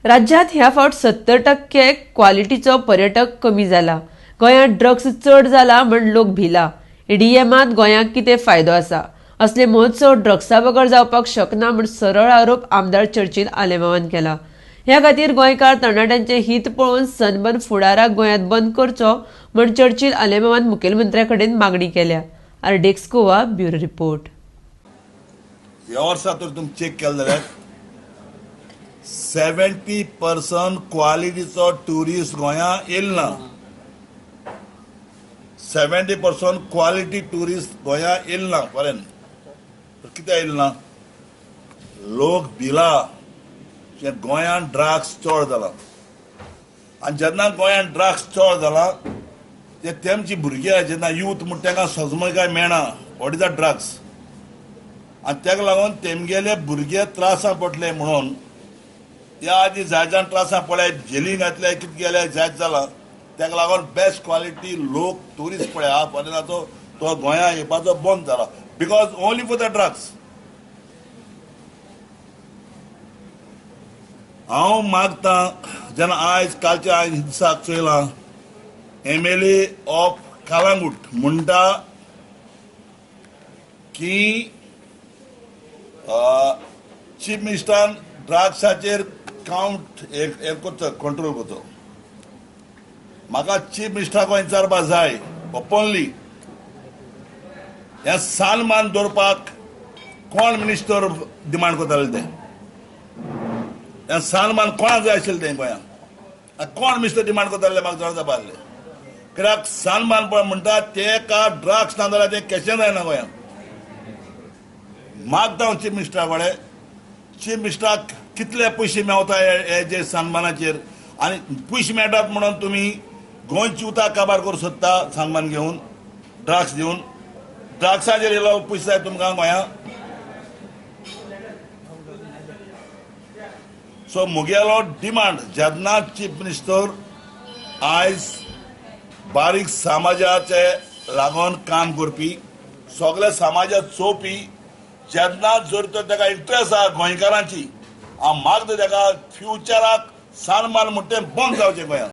राज्यात ह्या फावट 70% क्वालिटीचो पर्यटक कमी जाला. गोंयांत ड्रग्स चड जाला म्हण लोक भिला. ईडीएमात गोंयांक कितें फायदो आसा? असले महोत्सव ड्रग्सा बगर जावपाक शकना म्हण सरळ आरोप आमदार चर्चिल आलेमांवान केला. ह्या खातीर गोंयकार तरणाट्यांचे हित पळोवन सनबर्न फुडाराक गोंयांत बंद करचो म्हण चर्चिल आलेमांवान मुखेलमंत्र्या कडेन मागणी केल्या. RDX Goa bureau report. ह्या वर्सा तर तुमी चॅक केलें जाल्यार 70% क्वालिटीचो ट्युरिस्ट गोंया येयल ना. 70% क्वालिटी ट्युरिस्ट गोंया येयल ना फॉरेन. कित्याक येयल ना? लोक भिला गोंयांत ड्रग्स चड जाला आनी जेन्ना गोंयांत ड्रग्स चड जाला ते तेमची भुरगे जेन्ना यूथ म्हण तांकां सजमय काय मेळना what is the drugs आनी ताका लागून तेमगेले भुरगे त्रासां पडले म्हणून त्या आदी जाय जाण त्रासां पडले, जेलीन घातले, कितें गेले जायत जाला. ताका लागून बेस्ट क्वालिटी लोक ट्युरिस्ट पळय हा फॉरेनाचो तो गोंया येवपाचो बंद जाला because only for the drugs. हांव मागतां जेन्ना आयज कालच्या आयज दिसाक चोयलां MLA of Calangute म्हणटा की चीफ मिनिस्टरान ड्रग्साचेर कावंट एक करचो, कंट्रोल करचो. म्हाका चीफ मिनिस्टराक विचारपा जाय ओपनली, हें सानमान दवरपाक कोण मिनिस्टर डिमांड करताले ते? हें सानमान कोणाक जाय आशिल्लें तें गोंयांत? कोण मिनिस्टर डिमांड करताले म्हाका जाणा जावपा आसलें. कित्याक सानमान पळय म्हणटा ते का ड्रग्स ना जाल्यार तें कशें जायना गोंयांत. मागता हांव चीफ मिनिस्टरा कडेन, चीफ मिनिस्टराक कितले पयशे मेवता हे जे सन्मानाचेर आनी पयशे मेळटात म्हणून तुमी गोंयची उताक काबार करूंक सोदता सन्मान घेवन, ड्रग्स दिवन. ड्रग्साचेर येयलो पयशे जाय तुमकां गोंयांत. सो मुगेलो डिमांड जेन्ना चीफ मिनिस्टर आयज बारीक समाजाचे लागून काम करपी, सगळे समाजात चोवपी, जेन्ना जर तर ताका इंट्रस्ट आसा गोंयकारांची, हांव मागता ताका फ्युचराक सन्मान म्हणटा तें बंद जावचें गोंयांत.